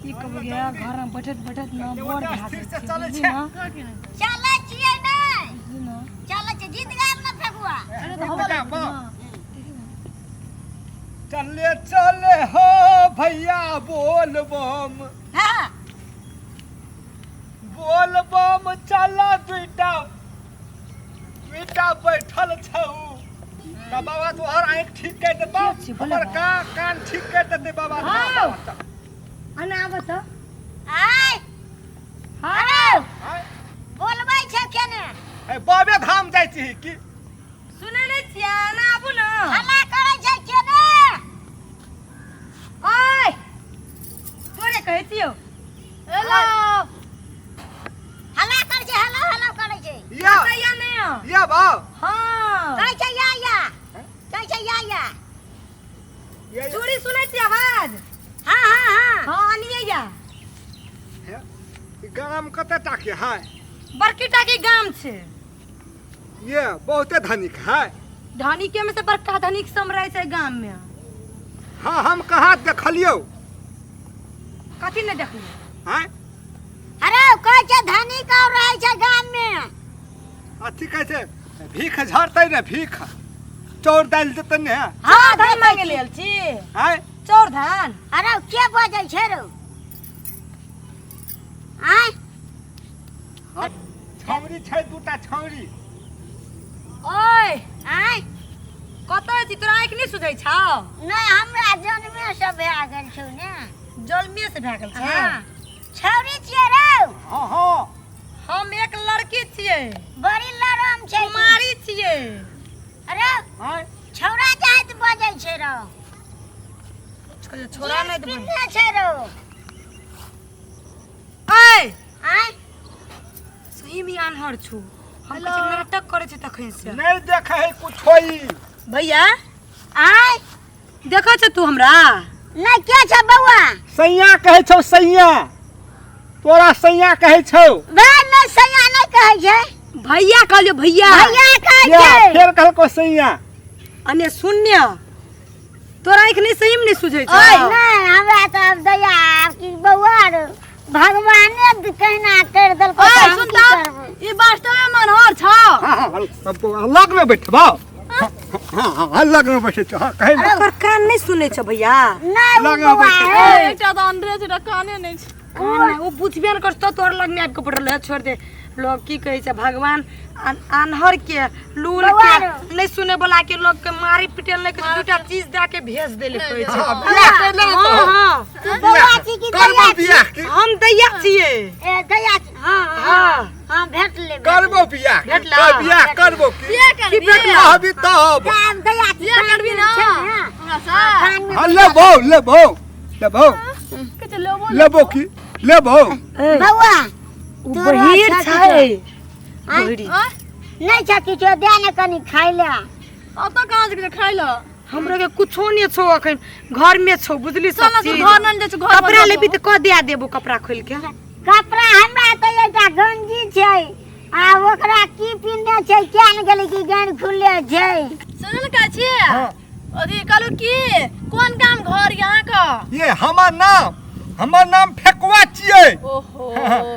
की कहबै गे घर में बैठत बैठत न बोर भए स्थिर गेल से छी, चलै बुझली छै। न? चलै छियै नहि बुझली न? चलै छियै गीत गायब ने फेकुआ अरे तो चले चले हो भैया बोल बम हाँ बोल बम चला दुईटा दुईटा बैठल छौ त बाबा तोहर आँखि ठीक कर देतौ के छी, बोले हमर बाबा। का कान ठीक कर देतै बाबा हाँ। अना आबऽ तऽ आय हाँ आँय, बोलबै छै केने ए, बाबे धाम जाइ छी की सुनै नहि छियै अना आबू ने हल्ला करै छै केने ओय तोरे कहै छियौ हेलो हल्ला करै छै हल्ला हल्ला करै छै या या नहि या बाब हाँ कहै छै या या कहै छै या या या चूड़ी सुनै छी आवाज हाँ हाँ हाँ हाँ अनिए या ई गाम कते टाके है बड़की टाकी गाम छै ये बहुते धनिक है धनिके में से बड़का धनिक सब रहै छै गाम में हाँ हम कहाँ देखलियौ कथी नहि देखलियै आँय अरे कहै छै धनिक और रहै छै गाम में अथी कहै छै भीख झड़तै ने भीख चाउर दालि देतै ने हाँ धान मांगे लेल छी आँय चाउर धान अरे के बजै छै रौ आँय हाँ, छौरी छै दूटा छौरी ओए आँय कतऽ छी तोरा आँखि नहि सुझै छौ नहि हमरा जन्मे से भए गेल छौ ने जन्मे से भए गेल छै हाँ छौरी छियै रौ हाँ हाँ हम एक लड़की छियै बड़ी लरम छै कुमारी छियै अरे आँय छौरा जाइत बजै छै रौ छोरा नहि जींस देबै पिन्हने छै रौ ओए आँय सही में आन्हर छु हम कहै छियै नाटक करै छै तखन से नहीं देखे है कुछ होई भैया आँय देखै छ तू हमरा नहि के छै बौआ सैया कहै छौ सैया तोरा सैया कहै छौ भाय नहि सैया नहि कहै छै भैया कहलियो भैया भैया कहै या छै फेर कहलको सैया अने शून्य तोरा आँखि नहि सही में नहि सुझै छौ ओए नहि हमरा तऽ आब दया आब की बौआ रो भगवाने कहना कर देलको ओए तऽ हम सुन की तऽ करबै ई वास्तव में मनोहर छौ हाँ हाँ हाँ, लग में बैठबा हाँ हाँ हाँ लग में बैठे छौ हाँ कहे ना ओकर कान नहि सुनै छौ भैया नहि ओ लग में बौआ बैठे हे एकटा तऽ अंधरे छै एकटा काने नहि छै कान ओ बुझबे नहि करतौ तोर लग में आबि के पड़ल है छोड़ दे लोग की कहै छै भगवान आन्हर के लूल बौआ के रो। नहीं सुने वाला के लोग के मारी पिटे नहीं के दूटा चीज दे के भेज देले कहै छै हाँ, बियाह कर ले हाँ तो। हाँ तू बौआ छी की करबो दया छी बियाह की हम दैया छियै ए दया छी हाँ हाँ हाँ हाँ भेट ले करबो बियाह की भेटला। कर बियाह करबो की बियाह करबी कहबी तब आब दया छी बियाह करबी ना छै ने? हमरा से कान में हाँ लेबो लेबो लेबो कहै छै लेबो लेबो की लेबो बौआ ओ तोरो बहिर अच्छा छै आँय? बहिरी आँय? नहि छै किछो दे ने कनि खाइ ले ओतऽ कहाँ छै खाइ लए हमरो के कुछो नहीं छौ अखन घर में छौ बुझली चल सब ना तू चीज घर नहि जाइ छौ घर कपड़ा लेबी तऽ कह दिया देबो कपड़ा खोल के कपड़ा हमरा तऽ एकटा गंजी छै आ ओकरा की पिन्हने छै किया ने गेलै कि गन खुलले छै सुनल का छियै हाँ। अथी कहलू की कोन काम घर यहाँ का ये हमर नाम हमर नाम फेकुआ छियै ओहो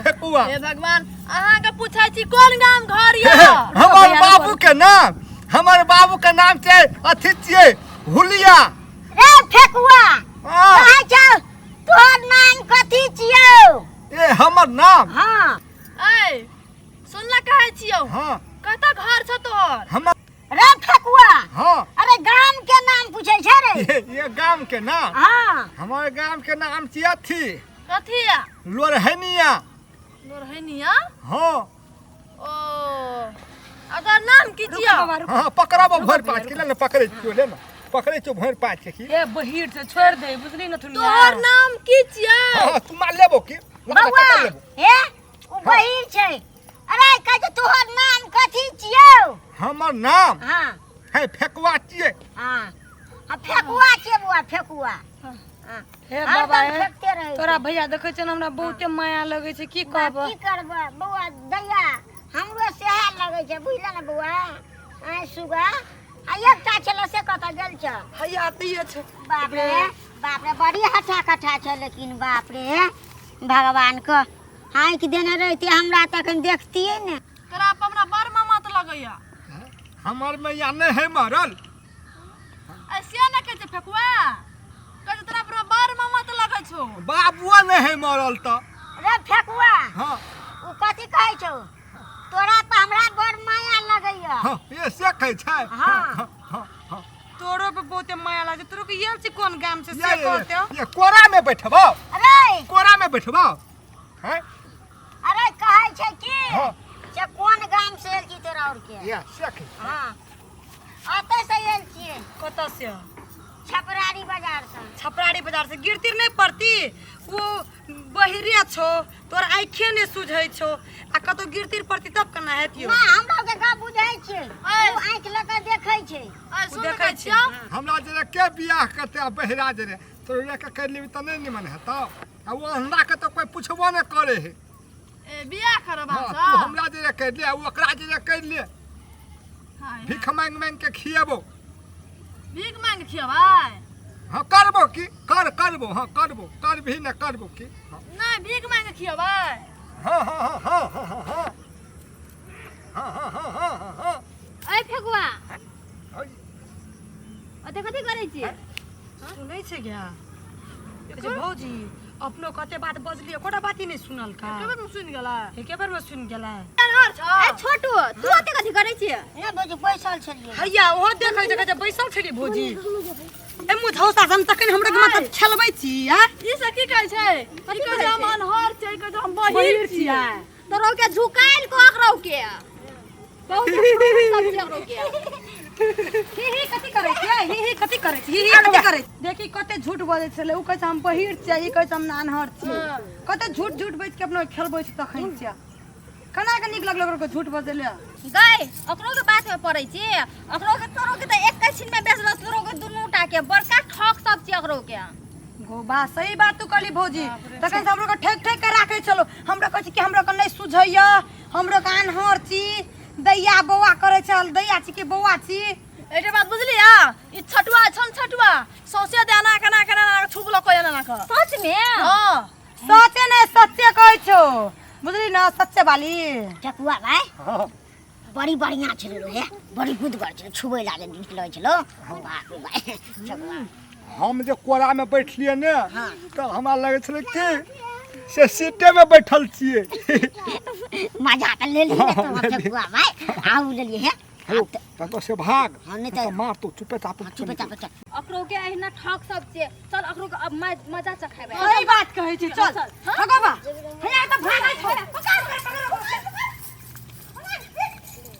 फेकुआ हे भगवान अहाँ के पूछै छी कोन गाम घर यऽ हमर बाबू के नाम हमर बाबू के नाम छै अथी छियै हुलिया रे फेकुआ हाँ। कहै छौ तोहर नाम कथी छियौ ए हमर नाम हाँ ऐ सुनला कहै छियौ हाँ कतऽ घर छौ तोहर हमर रे फेकुआ हाँ अरे गाम के नाम पूछै छै रे ये गाम के नाम हाँ हमर गाम के नाम छियै अथी कथी लोरहनिया लोरहनिया हाँ ओ आ तोहर नाम की छियौ हाँ पकड़ब भरि पाँच के ले ने पकड़ै छियौ ले ने पकड़ै छियौ भरि पाँच के की ए बहिर से छोड़ दे बुझली न थुनिया तोहर नाम की छियौ हाँ तू मार लेबो की बौआ पकड़ लेबो हे ओ बहिर छै अरे कहै छै तोहर नाम कथी छियौ हमर नाम हाँ है फेकुआ छियै हाँ आ फेकुआ छियै बौआ फेकुआ हाँ हे हरदम बाबा हे फेकते रहै तोरा भैया देखै छै ने हमरा बहुते माया लगै छै की कहब की करबै बौआ दैया हमरो सएह लगै छै बुझल ने बौआ आँय सुगा आ एकटा छलै से कतऽ गेल छ हैया आतैये छै बाप रे बाप रे बड़ी हठा कट्ठा पाठा छै लेकिन बाप रे भगवान के आँखि देने रहिते हमरा तखन देखतियै ने। तोरा पर हमरा बड़ मामा तऽ लगैया। हमर मैया नहि है मरल। ऐसे ने कहै छै फेकुआ, कहै छै तोरा पर बड़ मामा तऽ लगै छौ। बाबुआ नहि है मरल तऽ। रे फेकुआ। हाँ। ओ कथी कहै छौ? तोरा पर हमरा बड़ माया लगैया। हाँ, ये से कहै छै। हाँ। हाँ, हाँ। तोरो पे बहुते माया लागे तोरो के येल छी कोन गाम से ये से ये कहते ये कोरा में बैठबो। अरे कोरा में बैठबो। हैं? अरे कहै छै की हाँ। से कोन गाम से एल छी तोरा और के? ये से कहै। हाँ, ओतऽ से एल छियै। कतऽ से? छपरारी बाजार से। छपरारी बाजार से गिरती नहीं पड़ती, वो बहिरे छो, तोर आँखे नहीं सुझै छो, आ कतौ गिरती पड़ती तब केना हेतियो? ना हमरा के गप बुझै छै, ओ आँखि लऽ कऽ देखै छै। ऐ सुन देखै कहै छै। छियौ। हमरा जे के बियाह करते आ बहिरा जे रे तोरे के कर लेबी तऽ नहि निमन हेतौ। आ ओ हमरा के तऽ कोइ पुछबो नहि करे है। ए बियाह करब हाँ, अहाँ तू सब? हमरा जे कर ले आ ओकरा जे कर ले। भीख मांग मांग के खिएबो। भीख मांग खिएबै? हाँ करबो की कर करबो। हाँ करबो, कर भी न करबो की। हाँ। नहीं भीख मांग खिएबै। हाँ हाँ हाँ हाँ हाँ हाँ हाँ हाँ हाँ हाँ हाँ हाँ। ऐ फेकुआ, ओते कथी करै छी? सुनै छै गया भौजी अपनो कते बात बजलियै, एकोटा बात ही नहीं सुनल का। एके बेर में सुनि गेलै। एके बेर में सुनि गेलै। अनहर छौ। ए छोटू, तू ओते कथी करै छी? ना भौजी बैसल छलियै। हैया ओहो देखै छै, कहै छै बैसल छलियै भौजी। ए मुझौसा हम तखन हमरा के मतलब खेलबै छी। आ ई सब की कहै छै? ई कहै छै हम अनहर छियै, ई कहै छै हम बहिर छियै। तोरो के झुकाइल कह रौ के बहुत सब छियै रौ के। ही ही कथी करै छियै? ही ही कथी करै छी? ही ही कथी करै छी? देखी कते झूठ बजै छलै। उ कहै छै हम बहिर छियै, ई कहै छै हम नानहर छियै। कते झूठ झूठ बाजि के अपनो खेलबै छै तखन छियै। केना के नीक लगलै ओकरो झूठ बजै ले? गै ओकरो के बात में पड़ै छी, ओकरो के तोरो के तऽ एक छिन में बेचल तोरो के दुनू टा के बड़का ठक सब छी ओकरो के। गो बा सही बात तू कहली भौजी। तखन से हमरो के ठेक ठेक के राखै छलो। हमरा कहै छै कि हमरो के नहीं सुझैया, हमरो के आन्हर छी, दैया बौआ करै छल, दैया छी कि बौआ छी। एटे बात बुझलिया? ई छटुआ छन छटुआ सौंसे दे एना केना केना एना छुबलो कोइ एना के। सच में? हां सचे ने सच्चे कहै छौ, बुझली ना सच्चे वाली। ठकुआ भाई। हाँ। बड़ी बढ़िया छलो रे, बड़ी गुदगर छलो, छुबै ला नीक लगै छलो। बाप रे भाई ठकुआ। हम जे कोरा में बैठलियै ने हाँ। तऽ हमरा लगै छलै कि से सीटे में बैठल छियै। मजा तऽ लेलियै ने तोरा ठकुआ भाई, आउ लेलियै हे। हेलो, तब तो से भाग। हाँ, नहीं तो तो मार तो चुपे चाप। हाँ, चुपे चाप चल। अकरो के एहिना ठक सब छे, चल अकरो के अब मजा चखेबै। सही बात कहै छी, चल। चल। ठगोबा, हैया